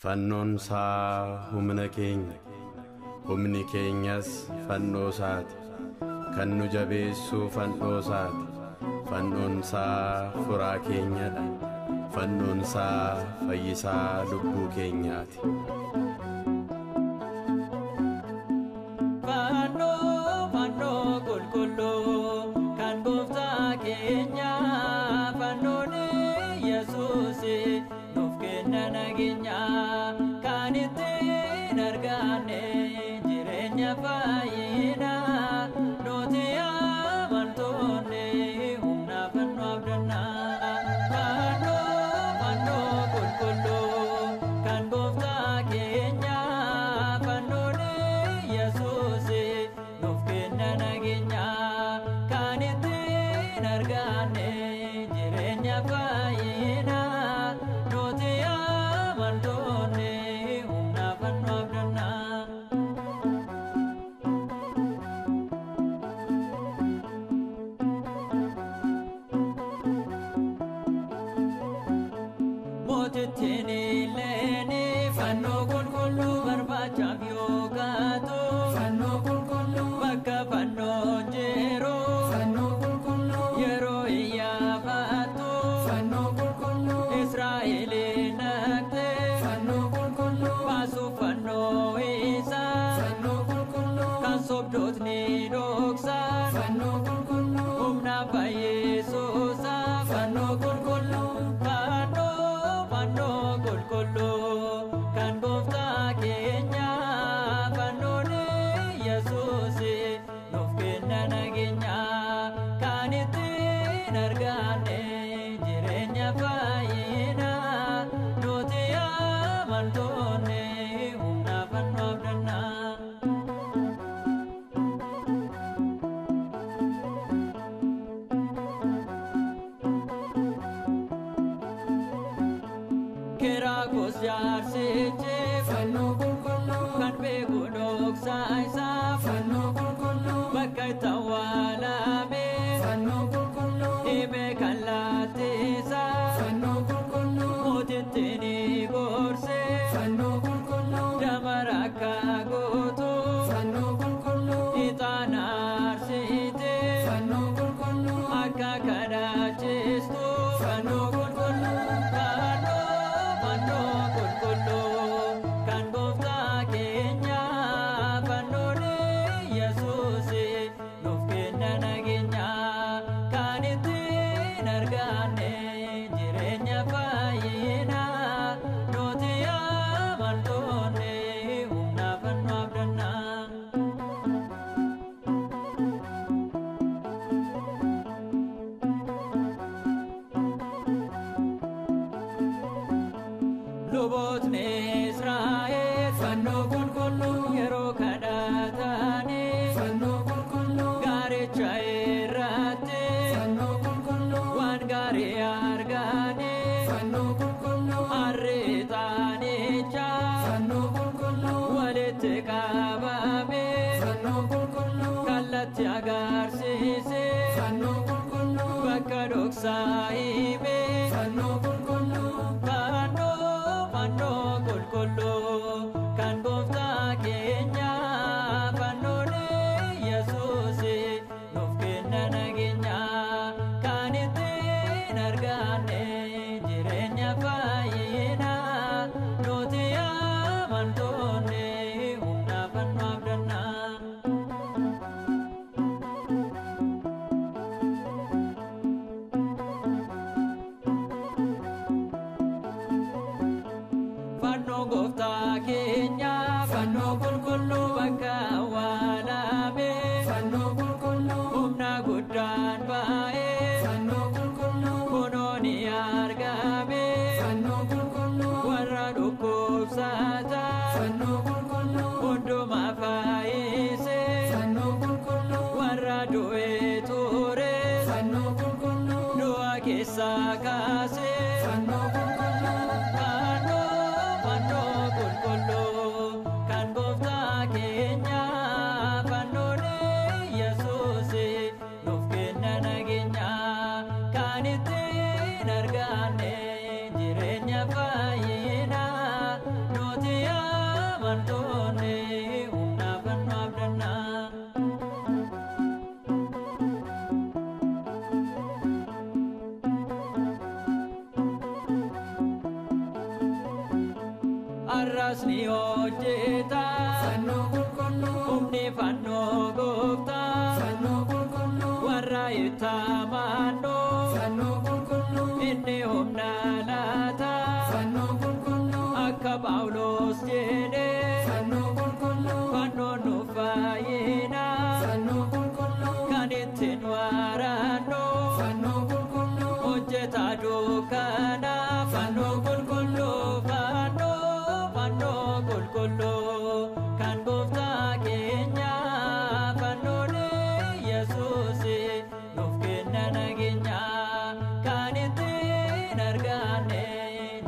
Fannoon isaa humna keenya, humni keenyas fannoo isaati. Kan nu jabeessu fannoo isaati. Fannoon isaa furaa keenyadha. Fannoon isaa fayyisaa lubbuu keenyaati. Fannoo fannoo qulqulluu kan gooftaa keenya fannoon Yesuus nuuf kenna nageenya kan ittiin arganne jireenya fayyina nuti amantoonni humna fannoo abdanna. Fannoo fannoo qulqulluu kan gooftaa keenya fannoon Yesuus nuuf kenna nageenya kan ittiin arganne jireenya fayyina nuti amantoonni humna fannoo abdanna. Mootittiin illeen fannoo qulqulluu barbaachaaf yoo kaatu Fannoo qulqulluu, bakka fannoon jiru fannoo qulqulluu, yeroo iyyafattu fannoo qulqulluu, Israa'eliin naqxe fannoo qulqulluu, baasuuf fannoo isaa fannoo qulqulluu, kan sobdootni dhoksan fannoo qulqulluu, humna fayyisuusa fannoo qulqulluu fannoo fannoo qulqulluu kan gooftaa keenya fannoon Yesuus nuuf kenna nageenya kan ittiin arganne jireenya fayyina nuti amantoonni humna fannoo abdanna. Kiraakos jaarsichi fannoo qulqulluu, kan beeku dhoksaa isaa fannoo qulqulluu, bakka itti awwaalame fannoo qulqulluu, dhibee kan laattisa fannoo qulqulluu, mootitti ni gorse fannoo qulqulluu, damara akka gootu fannoo qulqulluu, ixaana aarsite fannoo qulqulluu, akka kadhachiistu fannoo qulqulluu fannoo fannoo qulqulluu kan gooftaa keenya fannoon Yesuus nuuf kenna nageenya kan ittiin arganne jireenya fayyina nuti amantoonni humna fannoo abdanna. Lubootni Israa'el fannoo qulqulluu, yeroo kadhatanii fannoo qulqulluu, gaaricha irratti fannoo qulqulluu, waan gaarii arganii fannoo qulqulluu, arriixanicha fannoo qulqulluu, walitti qabame fannoo qulqulluu, kallattii agarsiise fannoo qulqulluu, bakka dhoksaa hime fannoo qulqulluu, fannoo fannoo qulqulluu kan gooftaa keenya fannoon Yesuus nuuf kenna nageenya kan ittiin arganne jireenya fayyina nuti amantoonni humna fannoo abdanna. Fannoo gooftaa keenya fannoo qulqulluu bakka awwaalame fannoo qulqulluu, humna guddaan ba'ee fannoo qulqulluu, kunoo ni argame fannoo qulqulluu, warra dhukkubsatan fannoo qulqulluu, hundumaa fayyise fannoo qulqulluu, warra du'ee ture fannoo qulqulluu, du'a keessaa kaase fannoo qulqulluu, fannoo fannoo qulqulluu kan gooftaa keenya fannoon Yesuus nuuf kenna nageenya. Dinqiidhaas ni hojjeta. Fannoo qulqulluu. Humni fannoo gooftaa. Fannoo qulqulluu. Warra itti amannu. Fannoo qulqulluu. Inni humna laata. Fannoo qulqulluu. Akka Phaawulos jedhe. Fannoo qulqulluu. Fannoon nu fayyina. Fannoo qulqulluu. Kan ittiin waraannu. Fannoo qulqulluu. Hojjeta dukkana. Fannoo qulqulluu. Fannoo fannoo qulqulluu. Kan gooftaa keenya. Fannoon Yesuus nuuf kenna nageenya. Kan ittiin arganne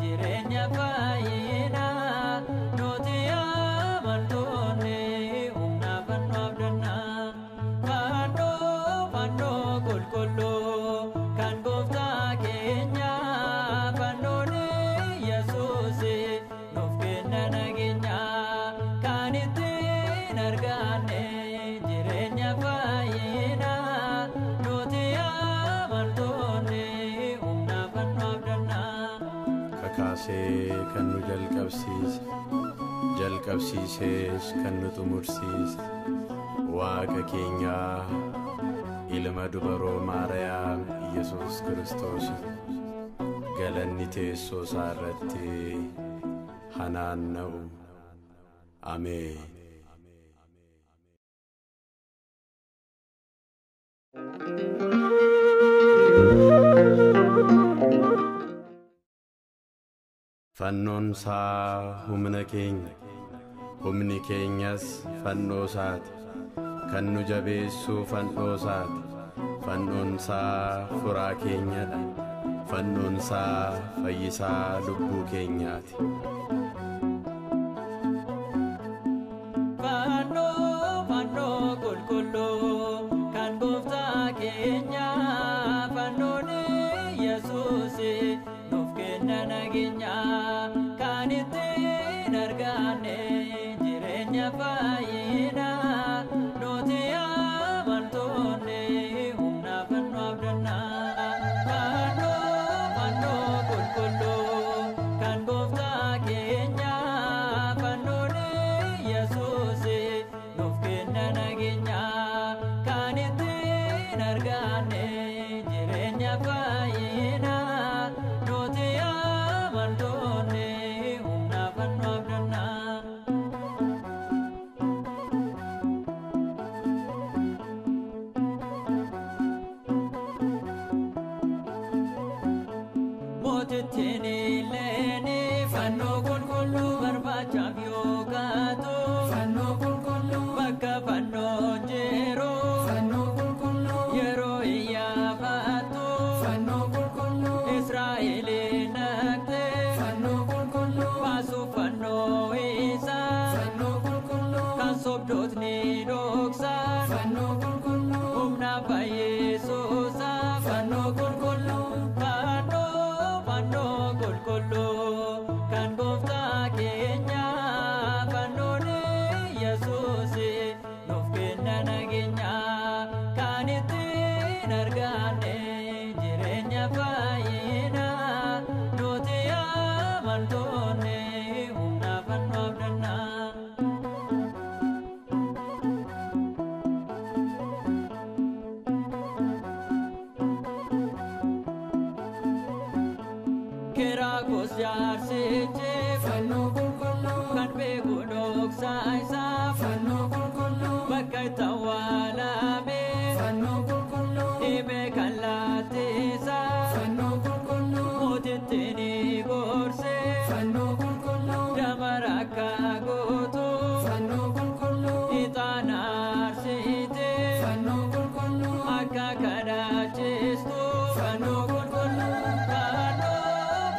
jireenya fayyina. Nuti amantoonni humna fannoo abdanna. Fannoo fannoo qulqulluu kan gooftaa keenya. Fannoon Yesuus nuuf kenna nageenya. Kan ittiin arganne jireenya fayyina. Nuti amantoonni humna fannoo abdanna. Kakaasee kan nu jalqabsiise, jalqabsiisees kan nu xumursiise, Waaqa keenyaa ilma dubaroo Maariyaam Iyyasuus Kiristoos galanni teessoo isaa irratti hanaanna'u. Ameen. Fannoon isaa humna keenya, humni keenyas fannoo isaati. Kan nu jabeessu fannoo isaati. Fannoon isaa furaa keenyadha. Fannoon isaa fayyisaa lubbuu keenyaati. Fannoo fannoo qulqulluu kan gooftaa keenya. Fannoon Yesuus nuuf kenna nageenya. Kan ittiin arganne jireenya fayyina. Nuti amantoonni humna fannoo abdanna. Fannoo fannoo qulqulluu kan gooftaa keenya. Fannoon Yesuus nuuf kenna nageenya. Kan ittiin arganne jireenya fayyina. Nuti amantoonni humna fannoo abdanna. Mootittiin illeen fannoo qulqulluu barbaachaaf yoo kaatu. Fannoo qulqulluu. Bakka fannoon jiru Fannoo qulqulluu. yeroo iyyafattu. Fannoo qulqulluu. Israa'eliin naqxe Fannoo qulqulluu. baasuuf fannoo isaa. Fannoo qulqulluu. Kan sobdootni dhoksan Fannoo qulqulluu. humna fayyisuusa. Fannoo qulqulluu. Fannoo fannoo qulqulluu kan gooftaa keenya. Fannoon Yesuus nuuf kenna nageenya. Kan ittiin arganne jireenya fayyina. Nuti amantoonni humna fannoo abdanna. Kiraakos jaarsichi Fannoo qulqulluu. kan beeku dhoksaa isaa. Fannoo qulqulluu. Bakka itti awwaalame Fannoo qulqulluu. hime kan laattisa. Fannoo qulqulluu. Mootitti ni gorse Fannoo qulqulluu. damara akka gootu. Fannoo qulqulluu. Ixaana aarsite Fannoo qulqulluu. akka kadhachiistu. Fannoo qulqulluu. Fannoo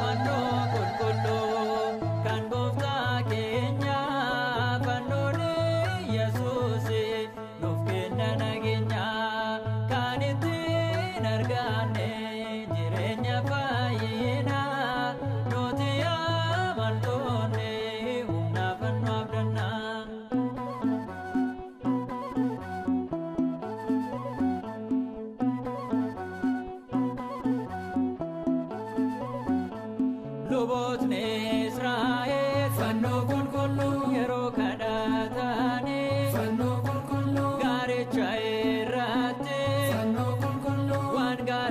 fannoo qulqulluu kan gooftaa keenya. Fannoon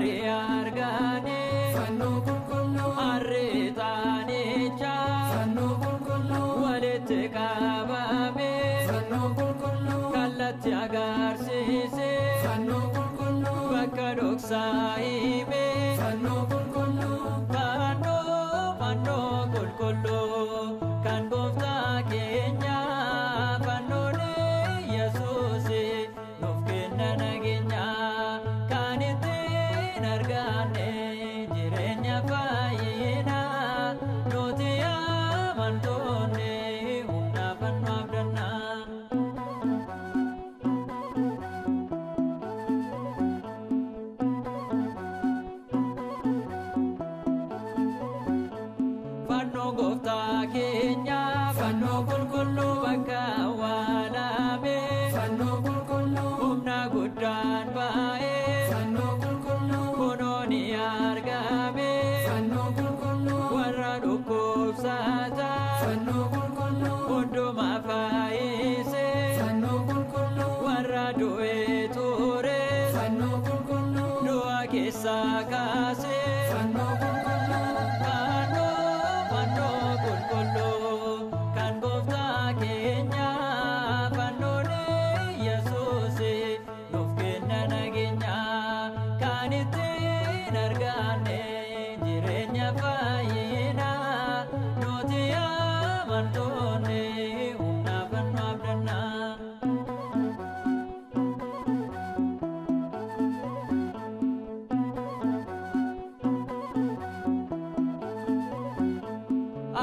Gaarii arganii Fannoo qulqulluu Arriixaanichaa Fannoo qulqulluu walitti qabame Fannoo qulqulluu kallattii agarsiise Fannoo qulqulluu bakka dhoksaa hime Fannoo qulqulluu fannoo fannoo qulqulluu kan gooftaa keenya fannoon Yesuus nuuf kenna nageenya kan ittiin arganne jireenya fayyina nuti amantoonni humna fannoo abdannaa. Fannoo gooftaa keenya fannoo qulqulluu bakka awwaalame Fannoo qulqulluu humna guddaan ba'ee Fannoo qulqulluu kunoo ni argame Fannoo qulqulluu warra dhukkubsataa Fannoo qulqulluu hundumaa fayyise Fannoo qulqulluu warra du'ee ture Fannoo qulqulluu du'a keessaa kaase. Fannoo qulqulluu Fannoo fannoo qulqulluu kan gooftaa keenya fannoon Yesuus nuuf kenna nageenya kan ittiin arganne jireenya fayyina nuti amantoonni humna fannoo abdannaa.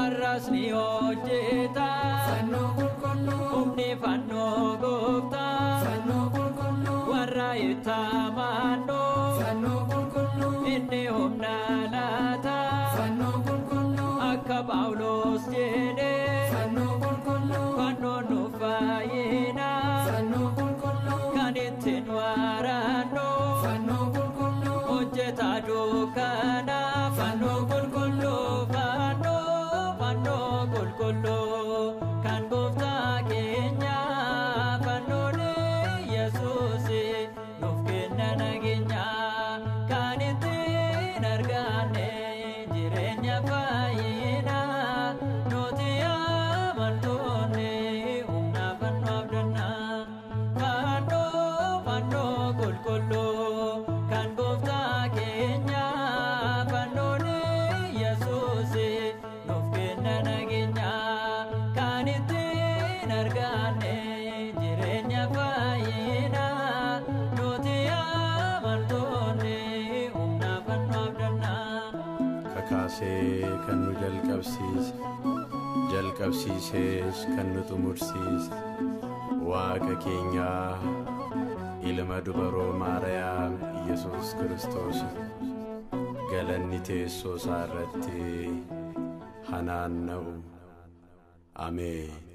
Arras ni hojjeta Fannoo qulqulluu humni fannoo gooftaa Fannoo qulqulluu warra itti amanu Fannoo qulqulluu inni humna laata Fannoo qulqulluu akka Phaawulos jedhe Fannoo qulqulluu fannoon nu fayyina Fannoo qulqulluu kan ittiin warannu Fannoo qulqulluu hojjeta dukkana fannoo qulqulluu fannoo fannoo qulqulluu kan gooftaa keenya fannoon Yesuus nuuf kenna nageenya kan ittiin arganne jireenya fayyina nuti amantoonni humna fannoo abdannaa fannoo fannoo qulqulluu kan gooftaa keenya fannoon Yesuus nuuf kenna nageenya kan ittiin arganne jireenya fayyina nuti amantoonni humna fannoo abdannaa. Kakaasee kan nu jalqabsiise, jalqabsiisees kan nu xumursiise, Waaqa keenyaa ilma dubaroo Maariyaam Iyyasuus Kiristoos galanni teessoo isaa irratti hanaanna'u. Ameen.